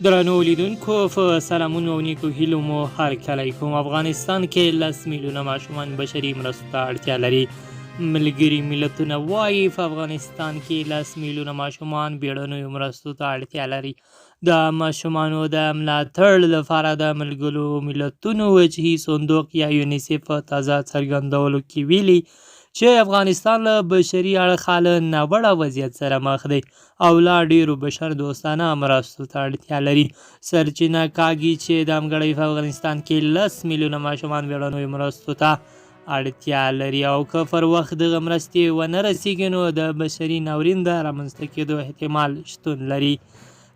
درنو لیدونکو په سلامونو او نیکو هیلو مو هرکلی کوم. افغانستان کې 10 میلیونه ماشومان بشري مرستو ته اړتیا لري. ملګري ملتونه وايي، په افغانستان کې 10 میلیونه ماشومان بیړنیو مرستو ته اړتیا لري. د ماشومانو د ملاتړ لپاره د ملګرو ملتونو وجهي صندوق یا یونیسف په تازه څرګندولو کې ویلي چې افغانستان له بشري اړخه له ناوړه وضعیت سره مخ دی او لا ډیرو بشر دوستانه مرستو ته اړتیا لري. سرچینه کاږي چې دمګړۍ په افغانستان کې 10 میلیونه ماشومان بیړنیو مرستو ته اړتیا لري او که پر وخت دغه مرستې ونه رسیږي، نو د بشري ناورین د رامنځته کېدو احتمال شتون لري.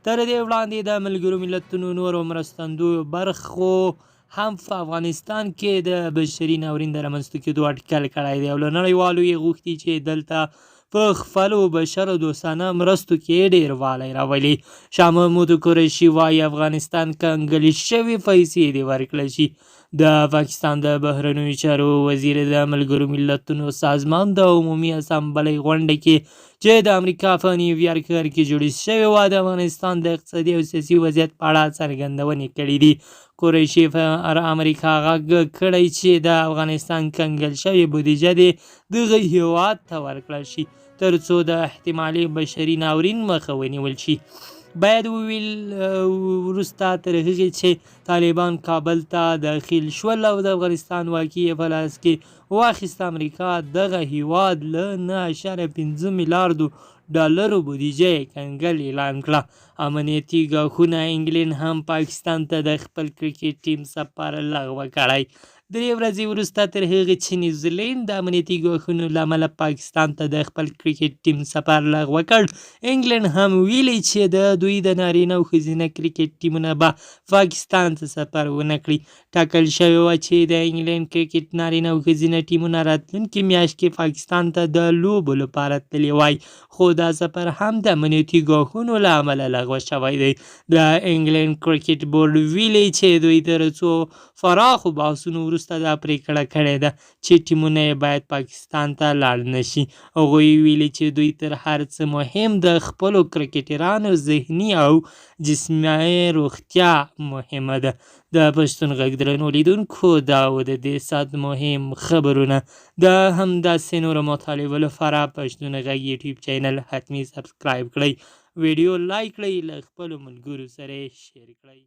تر دې وړاندې د ملګرو ملتونو نورو مرستندویو برخو هم په افغانستان کې د بشري ناورین د رامنځته کېدو اټکل کړی دی او له نړیوالو یې غوښتي چې دلته په خپلو بشر دوستانه مرستو کې ډیروالی راولي. شاه محمود قریشي وايي، افغانستان کنګل شوې پیسې دې ورکړل شي. د پاکستان د بهرنیو چارو وزیر د ملګرو ملتونو سازمان د عمومي اسامبلۍ غونډه کې، چې د امریکا په نیویارک ښار کې جوړې شوې وه، د افغانستان د اقتصادي او سیاسي وضعیت په اړه څرګندونې کړې دي. قریشي پر امریکا غږ کړی چې د افغانستان کنګل شوې بودیجه دې دغه هیواد ته ورکړل شي، ترڅو د احتمالي بشري ناورین مخه ونیول شي. باید وویل، وروسته تر هغې چې طالبان کابل ته داخل شول او د افغانستان واکي یې په لاس کې واخیسته، امریکا دغه هیواد له 9.5 میلیاردو ډالرو بودیجه یې کنګل اعلان کړه. امنیتي ګواښونه، انګلینډ هم پاکستان ته د خپل کرکټ ټیم سفر لغوه کړی. 3 ورځې وروسته تر هغې چې نیوزیلینډ د امنیتي ګواښونو له امله پاکستان ته د خپل کرکټ ټیم سفر لغوه کړ، انګلینډ هم ویلي چې د دوی د نارینه او ښځینه کرکټ ټیمونه به پاکستان ته سفر ونه کړي. ټاکل شوې وه چې د انګلینډ کرکټ نارینه او ښځینه ټیمونه راتلونکې میاشت کې پاکستان ته د لوبو لپاره تللي وای، خو دا سفر هم د امنیتي ګواښونو له امله لغوه شوی دی. د انګلینډ کرکټ بورډ ویلي چې دوی تر څو پراخو بحثونو وروسته دا پریکړه کړې ده چې ټیمونه یې باید پاکستان ته لاړ نشي. هغوی ویلي چې دوی تر هر څه مهم د خپلو کرکټرانو ذهني او جسمي روغتیا مهمه ده. د پښتون غږ درنو لیدونکو، دا و د دې ساعت مهم خبرونه. د همداسې نورو مطالبو لپاره پښتون غږ یوټیوب چینل حتمي subscribe کړئ، ویډیو لایک کړئ، له خپلو ملګرو سره share کړئ.